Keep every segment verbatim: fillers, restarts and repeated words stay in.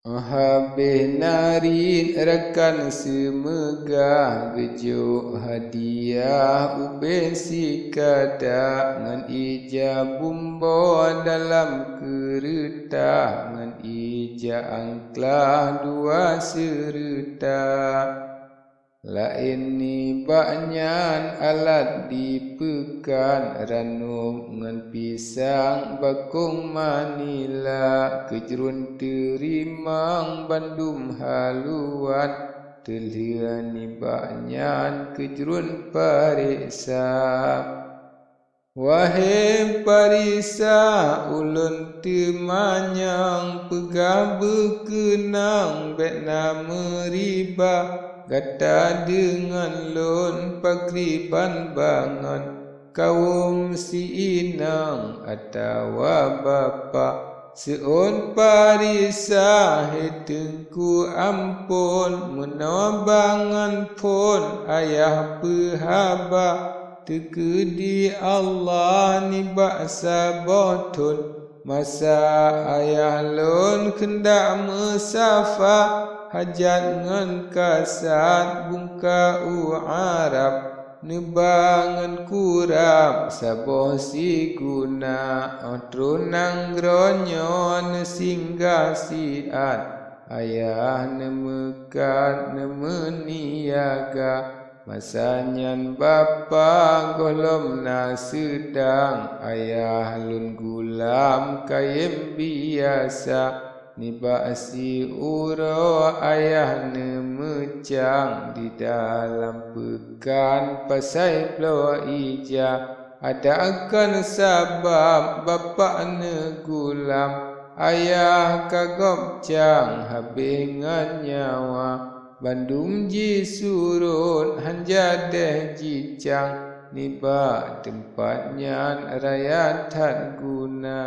Habéh narit rakan seumeugah geujok hadiah ubé sikada ngon ija bumbo dalam keureuta ngon ija angklah dua seureuta. Laén nibak nyan alat dipeukan ranub ngon pisang bakong manila keujruen teurimong bandum haluan teulheueh nibak nyan keujruen pareksa. Wahé parisa ulôn teumanyong peugah beukeunong bék na meuriba gata deungon lôn pakriban bangon kawöm si inong atawa bapak. Seuôn parisa hé teungku amphon meunoe bangon phon ayah peuhaba. Teukeudi Allah nibak saboh thon masa ayah lôn keundak meusafa hajat ngon kasat bungka u Arab neuba ngon kurab saboh siguna. Óh trôh nanggroe nyoe neusinggah siat ayah neumeukat neumeuniaga. Masa nyan bapak gohlom na seudang ayah lôn gulam kayém biasa. Nibak siuroe ayah neumeucang di dalam peukan pasai bloe ija. Adak kon sabab bapak neugulam ayah ka gob cang habéh ngon nyawa. Bandum jisurot han jadéh jicang nibak teumpat nyan raya that guna.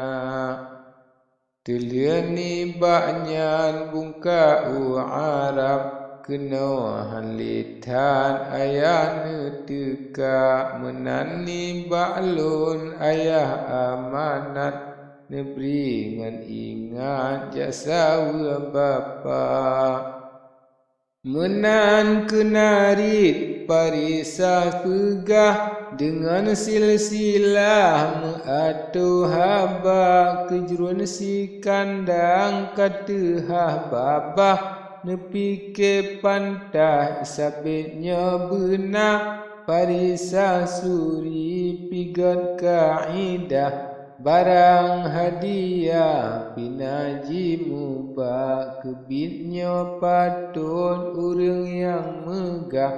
Teulheueh nibak nyan bungka u Arab keunoe han lé that ayah neuteuka. Meunan nibak lôn ayah amanat neubri ngon ingat jak saweue bapak. Meunan keunarit parisa peugah deungon silsilah meuatoe haba keujruen sikandang ka teuhah babah. Neupike pantaih sabet nyoe beuna parisa suri pigot kaidah. Barang hadiah pih na jimuba keubiet nyoe patot ureuëng nyang meugah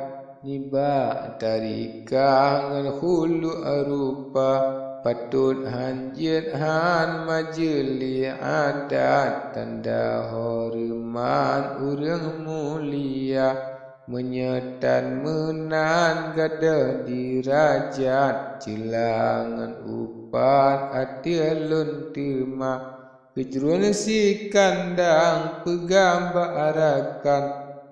nibak tarikah ngon khuluq rupa. Patot han jeuet han majeuli adat tanda horeumat ureuëng mulia. Meunyoe tan meunan gadôh dirajat ceula ngon upat ateueh lôn teuma. Keujruen sikandang peugah bak rakan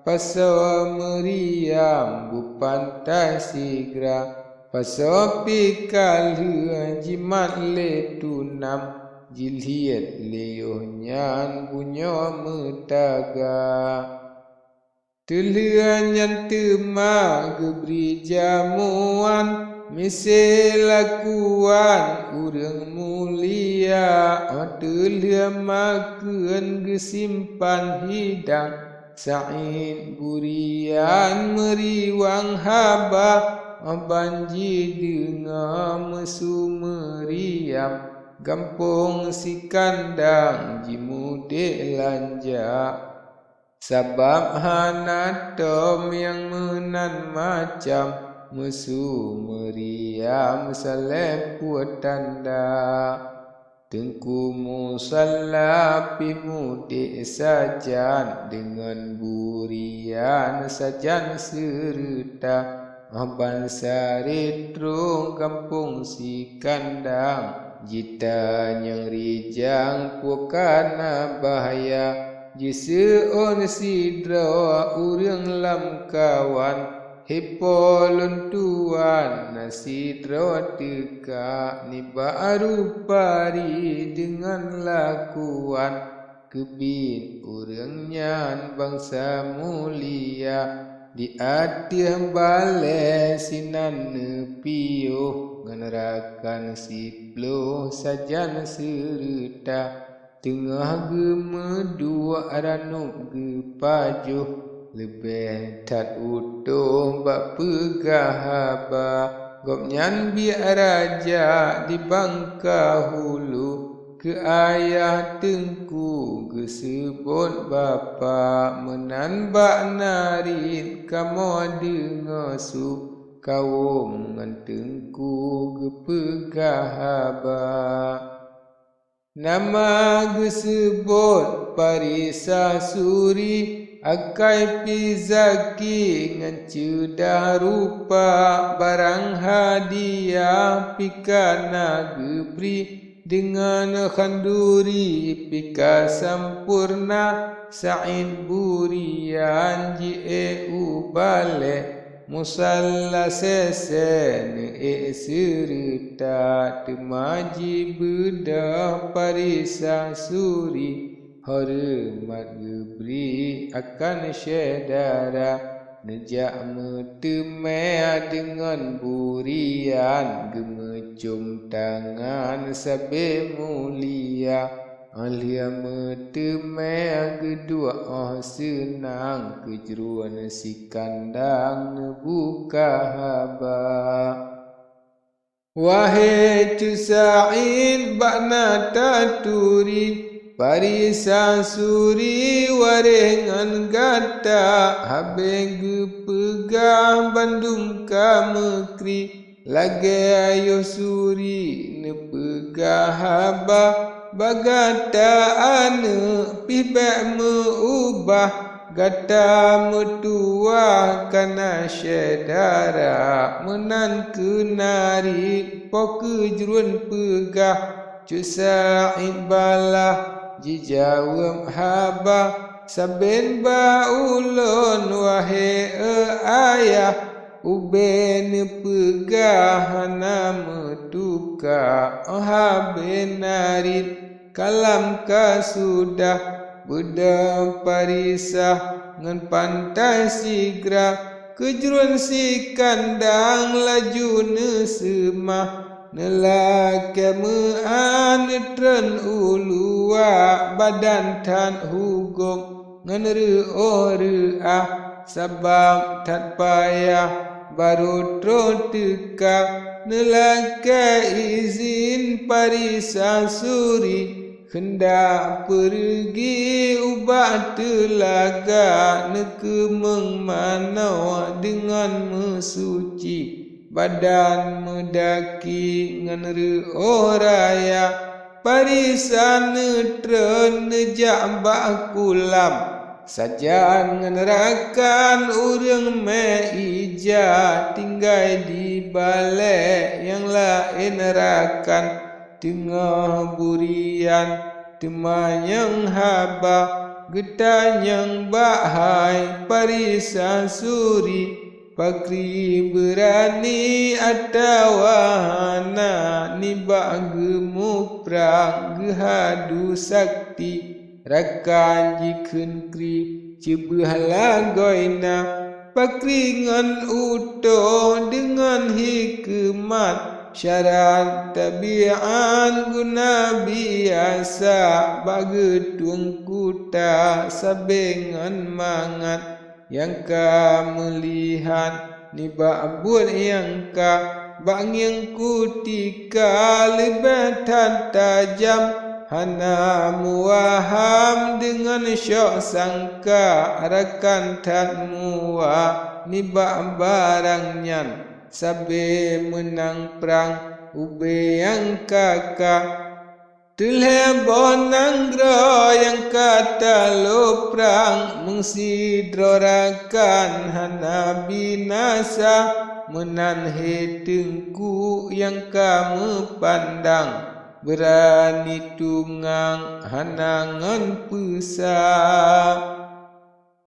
pasoe meuriam bupantai sigra. Pasoe pih ka lheueh jimat lé tunam jiliet lé yoh nyan bunoe meutaga. Teulheueh nyan teuma geubri jamuan miseue lakuan ureuëng mulia. Óh teulheueh makheun geusimpan hidang Said burian meuriwang haba. Óh ban jideungoe meusu meuriam gampông sikandang jimudek lanja. Sabab hana tom nyang meunan macam meusu meuriam saleh puet tanda. Teungku musalla pih mudek sajan deungon burian sajan seureuta. Óh ban saret rhung gampông sikandang jitanyong rijang puka na bahya. Jiseuôn sidroe ureuëng lamkawan hipo lôn tuan na sidroe teuka nibak rupa ri deungon lakuan. Keubiet ureuëng nyan bansa mulia, di ateueh balée sinan neupiôh ngon rakan siploh sajan seureuta. Teungoh geumeuduek ranub geupajoh, leubeh that utoh bak peugah haba. Gobnyan biet raja di Bangka Hulu, keu ayah teungku geuseubot bapak. Meunan bak narit kamoe deungoe su, kawöm ngon teungku geupeugah haba. Nama geuseubot Parisa Suri, akai pih zaki ngon ceudah rupa. Barang hadiah pih ka na geubri, deungon khanduri pih ka sampoereuna. Said Burian jiék u balée, musalla sese neuék seureuta. Teuma jibeudôh Parisa Suri, horeumat geubri akan syedara. Neujak meuteumé deungon Burian, geumeucom tangan sabe mulia. Óh lheueh meuteumé geuduek óh seunang, keujruen sikandang neubuka haba. Wahé Cut Said bak na taturi, Parisa Suri waréh ngon gata. Habéh geupeugah bandum ka meukri, lagée yoh Suri neupeugah haba. Bak gata aneuëk pih bék meu-ubah, gata meutuwah ka na syedara. Meunan keuh narit po keujruen peugah. Cut Said balah jijaweueb haba, saben bak ulôn, wahé eu ayah, ubé neupeugah hana meutuka. Óh habéh narit kalam ka sudah, beudôh Parisa ngon pantai sigra. Keujruen sikandang laju neuseumah, neulakée meu'an neutreun u luwa. Badan that hugom ngon reuôh reuah, sabab that payah barô troh teuka. Neulakée izin Parisa Suri, kheundak peureugi ubak teulaga. Neukeumeng manoe deungon meusuci, badan meudaki ngon reuôh raya. Parisa neutreun neujak bak kulam, sajan ngon rakan ureuëng mé ija. Tinggai di balée nyang laén rakan, teungoh Burian teumanyong haba. Geutanyong bak hai Parisa Suri, pakri beurani atawa hana. Nibak geumuprang geuhadu sakti, rakan jikheun kri ceubeuh lagoina. Pakri ngon utoh deungon hikeumat, syarat tabiat guna biasa. Bak geutueng kuta sabe ngon mangat, nyang ka meulihat nibak buet nyang ka. Bak ngieng kutika leubeh that tajam, hana meuwaham deungon syok sangka. Rakan that muwah nibak barang nyan, sabe meunang prang ubé nyang ka-ka. Teulhée boh nanggroe nyang ka talo prang, meusidroe rakan hana binasa. Meunan hé teungku nyang ka meupandang, beurani tungang hana ngon peusa.